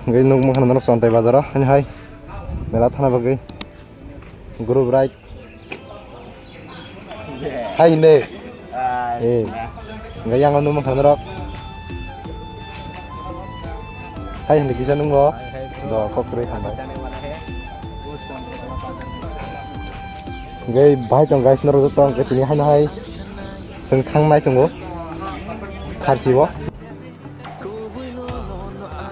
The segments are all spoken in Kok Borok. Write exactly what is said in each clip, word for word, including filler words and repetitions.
Hwnkhe nukmung khana norok Chontai bazaro, haino hai mela thana bagwi group ride. Hai hwnwi. Eh. Hwnkhe yang nukmung khana norok. Hai hwnwi kisa nungo. Do kok kwrwi hambai. Hwnkhe bahai tong guys, norok joto hwnkhe tini haino hai chwng thangnai tongo. Kharchibo.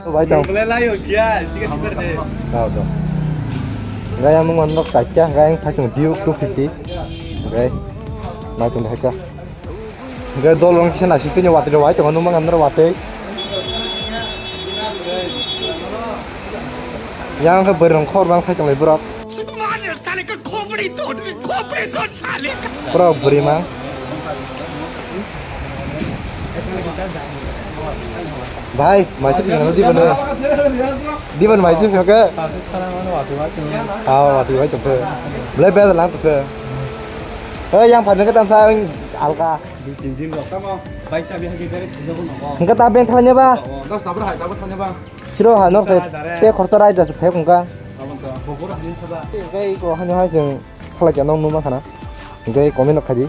Bai tong. Belai layo kia, sticker sticker de. Tao to. Hwnkhe ang nung manok kakia, hwnkhe ang thai tong Duke two fifty. Hwnkhe nai tong hai ka. Hwnkhe dol rong kisa nasi tini watwi rok bai tongo, nung mangan rok watwi. Yang khe bwrwi rong khor bang thai tong lai borok. साले का खोपड़ी तोड़, खोपड़ी तोड़ साले का। Pura bwrwi mang. Bhai, maise phiyokno diba no? Diba no maise phiyok khe? Ah, watwi bai tongkhe. Belai beda lang tongkhe. Oi, yang phan khe tamsa alka. Hwnkhe ta beng thangya ba? Siro ha nok se te khorsa raida se phek hwnkha. Hwnkhe iko hano hai chwng khalai khe nok numa khana. Hwnkhe comment rok khaidi.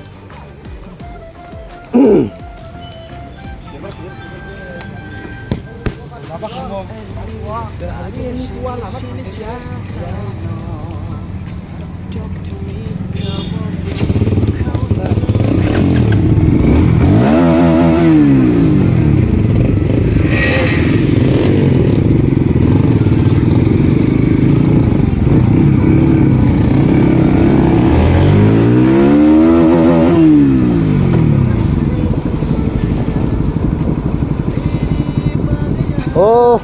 Oh.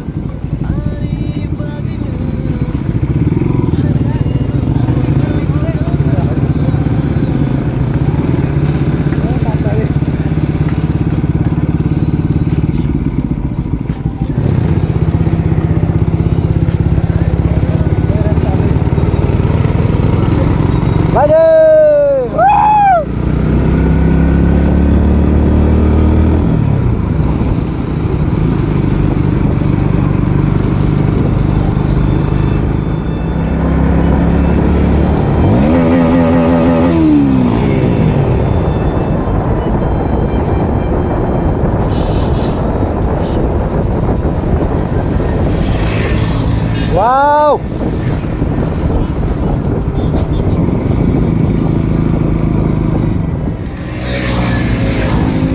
Wow!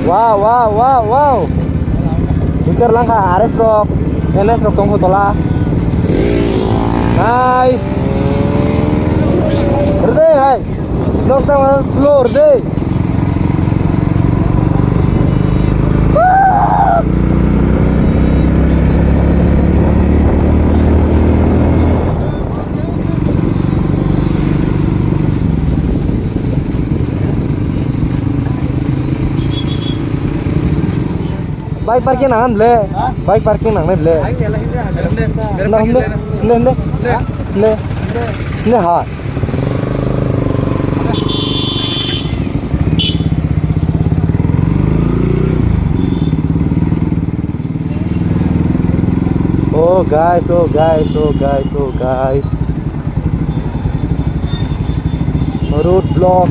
Wow, wow, wow, wow. Hikar langkha R S rok, N S rok tongkho tola. Nice. Rede hai. Nok tang slow rede. Bike parking nang ble. Ha? Bike parking nang ble. Ai, nela hindi, hindi. Nang hindi, hindi, hindi. Hindi. Hindi. Hindi, ha. Oh guys, oh guys, oh guys, oh guys. Road block.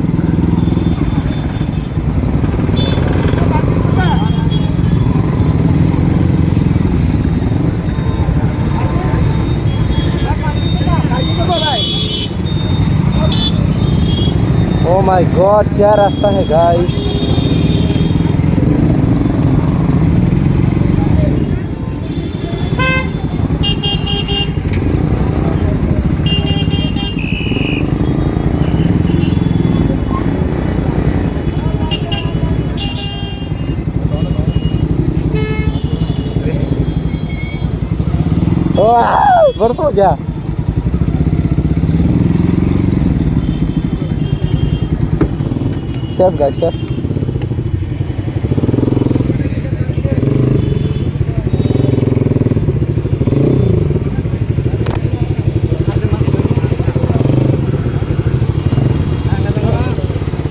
Oh my God, क्या रास्ता है guys। Wah, baru semua aja. Chef guys, chef.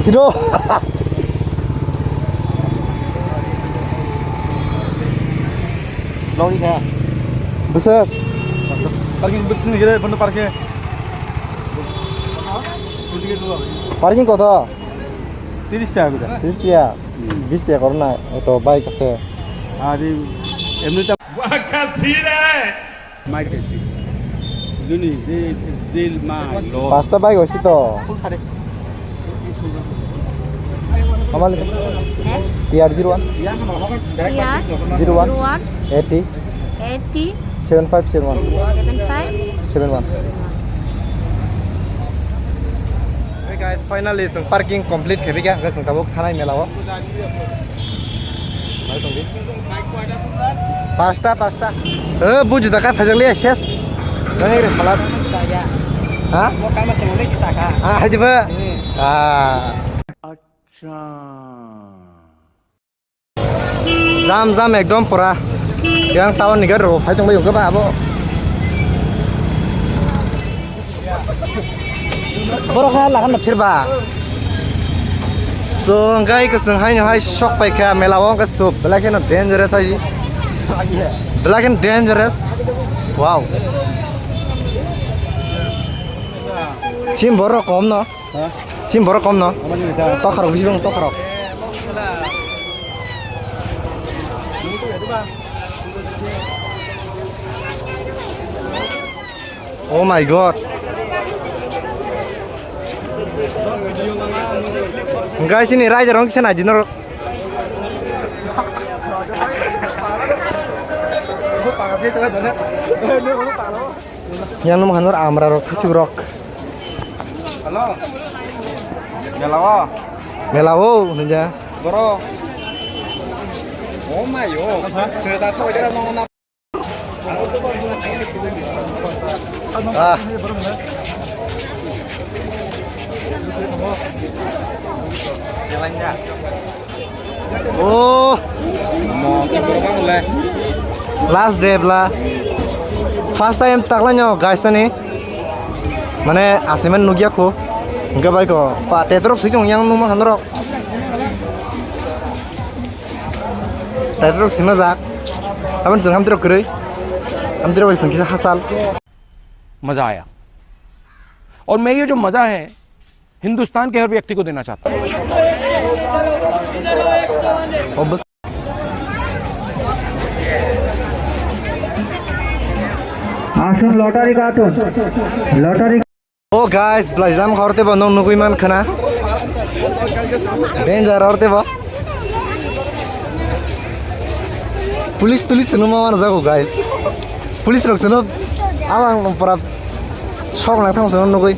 Sino? Lori kaya. Besar. Parking bwswk ni gede, bono parking. Parking koto? Tiris taka gede. Tiris taka? Bis taka korna, eto bike ase. Are, emni ta. Wah, kya scene hai? Mai kesi. Duni, de, jail ma, lo. Pasta bike hoisi to. Amal. Eh? T R zero one? T R zero one? Zero one? Eighty? Eighty? Seven five seven one. Seven five? Seven one. Hey guys, finally, chwng parking complete khaibikha, hwnkhe chwng tabuk thanai mela o. Pasta, pasta. Eh, buju da kai phajak liya ses. Nang ere phalat. Ha? Ah, hai diba? Ah. Jam, jam ekdom pura. Yang town ni gari rok phai tongbai, hwnkhe ba abo. Borok ha lagan na phirba. So, hwnkhe kwchwng haino hai sok paikha mela o, hwnkhe sub belai kheno dangerous hai. Belai kheno dangerous. Wow. Sim borok kom no. Ha? Sim borok kom no. Tokarok bisi bang tokarok. Oh my God. Guys, ini raja rong kisa naji norok. Yang nang hanor amra rok, thasuk rok. Hello. Mela o. Mela o, hinja. Boro. Oh my, oh. Seta sa wajara nong na. Ah. Oh. Last day bla. First time taklaino guys ani. Mane asemen nugya ko. Hwnkhe bai ko. Pa tetrok sui tong yang numa sanrok. Tetrok sima jak. Abon jeng hamtrok kwrwi. Hamtrok bai sengkisa hasal. मजा आया। और मैं ये जो मजा है हिंदुस्तान के हर व्यक्ति को देना चाहता हूँ। Asun lottery katun. Lottery. Oh guys, belai jam horte bo nong nugui man khana. Danger horte bo. Police, police sunu ma mana jago guys. Police rok sunu abang pura sok nang thang sunu nugui.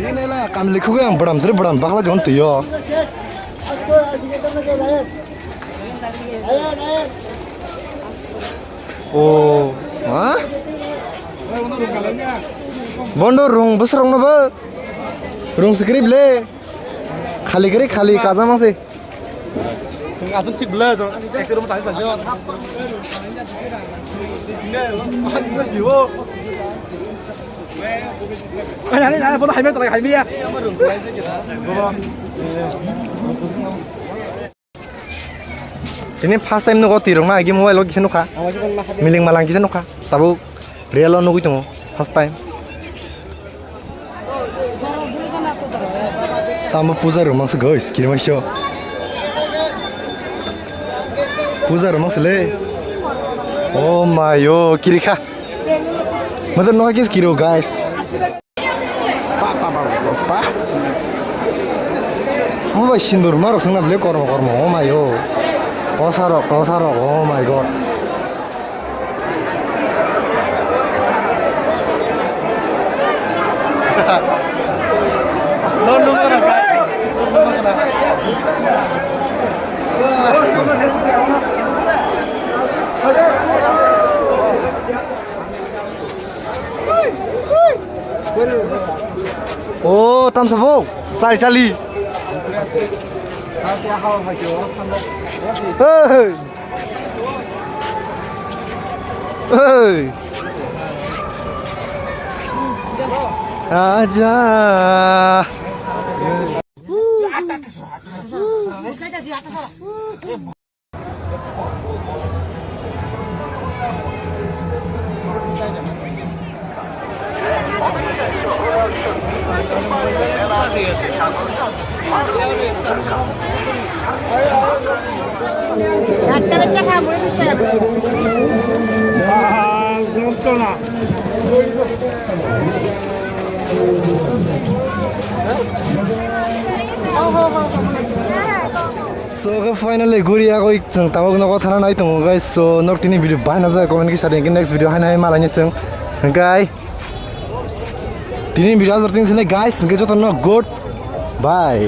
Ini lah kam likhu yang beram seri beram bakal jangan tuyo. Oh, ha? Bondo rung bwswk rung no bo. Rung script le. Khali kari khali kaja mangsi. Aswk thik bwle to. Ekdom thang thang. Ani ani bono haimya tolai haimya. Tini first time nugo tirok na agi mobile o kisa nukha. Miling malang kisa nukha. Tabuk real o nugui tongo first time. Tamo puja rok mangsa guys, kiri mangsa. Puja rok mangsa le. Oh my yo, kiri kha. Masa nokha kis kiro guys. Pa, pa, pa, pa, pa. Omo bai sindur ma rok songna bile kormo kormo, oh my oh. Kosa rok, kosa rok, oh my god. O tamsa bo chai chali. Hey. Hey. Aja. So, okay, finally guri yagwi chwng tabuk nogo thana nai tongo, guys. So, nok tini video bahai najak, comment kisa ringkhe next video haino hai malaini chwng. Hwnkhe tini video aswk tini sene, guys, hwnkhe jotono good bye.